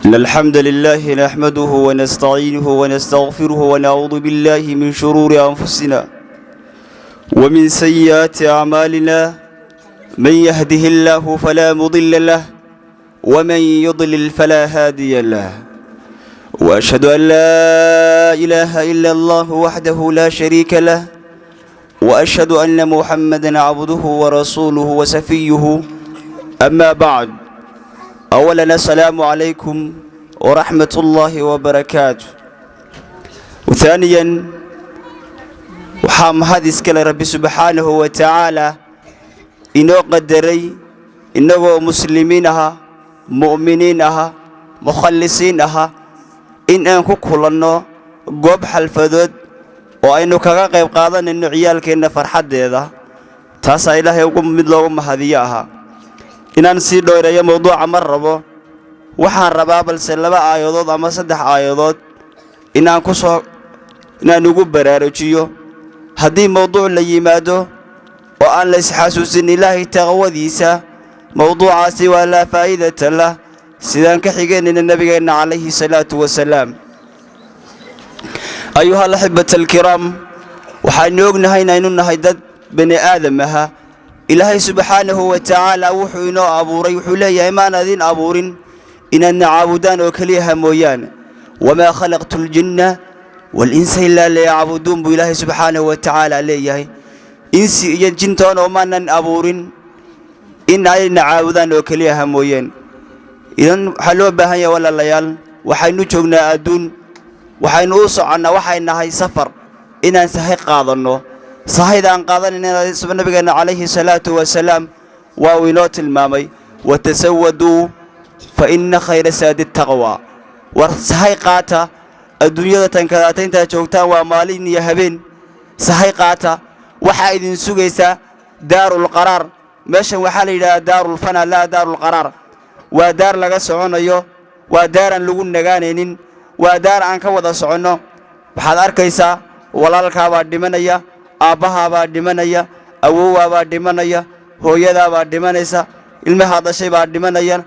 إن الحمد لله نحمده ونستعينه ونستغفره ونعوذ بالله من شرور أنفسنا ومن سيئات أعمالنا. من يهده الله فلا مضل له ومن يضلل فلا هادي له، وأشهد أن لا إله إلا الله وحده لا شريك له، وأشهد أن محمدا عبده ورسوله وصفيه. أما بعد، أولا السلام عليكم ورحمة الله وبركاته، وثانيا waxaa mahad iskale Rabbi subxaanahu wa tacaala inoo qadaray innagoo muslimiin aha, mu'miniin aha, mukhalisiin aha, in aan ku kulanno goob xalfadood oo aynu kaga qayb qaadanayno ciyaalkeenna farxaddeeda. Taasaa Ilaahay ugu mid loogu mahadiyo ahaa. Inaan sii dhoereeyo mowduuca ma rabo. Waxaan rabaa balse laba aayadood ama saddex aayadood inaan ku soo inaan ugu baraarujiyo. Haddii mowduuc la yimaado oo aan la isxasuusin Ilaahay taqwadiisa, mowduucaasi waa laa faa'idata lah, sidaan ka xiganayna nebigeenna calayhi salaatu wasalaam. Ayuha alaxibata alkiraam, waxaynu ognahay inaynu nahay dad bani aadam aha. Ilaahay subxaanahu wa tacaala wuxuu inoo abuuray, wuxuu leeyahay: "Maan adin abuurin inaadna caabudaan oo keliyaha mooyaane. Wamaa khalaqtu aljinna walinsa ilaa liyacbuduun," buu Ilaahay subxaanahu wa tacaala leeyahay. Insi iyo jintoon oo maanan abuurin in ayna caabudaan oo keliyaha mooyeen. Idan waxaa loo baahan yahay, walaalayaal, waxaynu joognaa adduun, waxaynu u soconnaa, waxay nahay safar, inaan sahay qaadanno. Sahayda aan qaadanayna nabigeenna calayhi salaatu wasalaam waa uu inoo tilmaamay: "Watasawaduu fa inna khayra saadi taqwa." War sahay qaata. Adduunyada tankadaata intaad joogtaan waa maalin iyo habeen. Sahay qaata. Waxaa idin sugaysaa daarulqaraar. Meeshan waxaa la yidhahdaa daarulfana, laa daarulqaraar. Waa daar laga soconayo, waa daar aan lagu nagaanaynin, waa daar aan ka wada soconno. Waxaad arkaysaa walaalkaabaa dhimanaya, aabbahaabaa dhimanaya, awowaabaa dhimanaya, hooyadaabaa dhimanaysa, ilmahaa dhashay baa dhimanaya.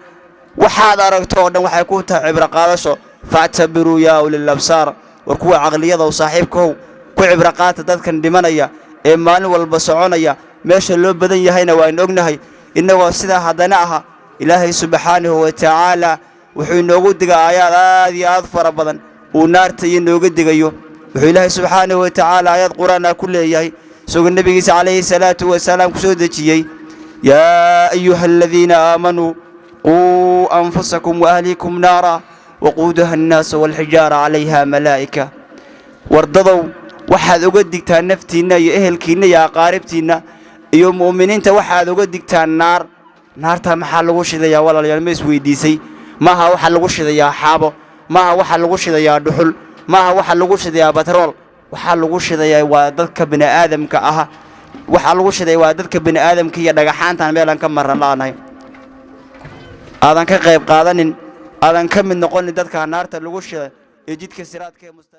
Waxaad aragto oo dhan waxay ku tahay cibro qaadasho. Factabiruu yaa ulil absaar. War kuwa caqliyada u saaxiibkahow, ku cibro qaata dadkan dhimanaya ee maalin walba soconaya. Meesha loo badan yahayna waan ognahay. Innagoo sidaa haddana aha, Ilaahay subxaanahu wa tacaala wuxuu inoogu digaa aayaad aad iyo aad fara badan uu naarta iyo nooga digayo. Wuxuu Ilaahay subxaanahu wa tacaala aayaad qur-aan ah ku leeyahay, isagoo nebigiisa calayhi salaatu wasalaam ku soo dejiyey: "Yaa ayuha aladiina aamanuu quu anfusakum waahlikum naara waquuduha annaasu walxijaara calayha malaa'ika." Wardadow, waxaad uga digtaa naftiinna iyo ehelkiinna iyo aqaaribtiinna iyo mu'miniinta, waxaad uga digtaa naar. Naartaa maxaa lagu shidayaa, walaalayaal, ma isweydiisay? Maaha waxaa lagu shidayaa xaabo, maaha waxaa lagu shidayaa dhuxul, maaha waxaa lagu shidayaa batrool. Waxaa lagu shidayaa waa dadka bini'aadamka ah. Waxaa lagu shidaya waa dadka bini'aadamka iyo dhagaxaantaan meelaan ka maran la'nahay. Aadan ka qayb qaadanin, aadan ka mid noqonin dadka naarta lagu shiday ee jidka siraadka ee mustaqim.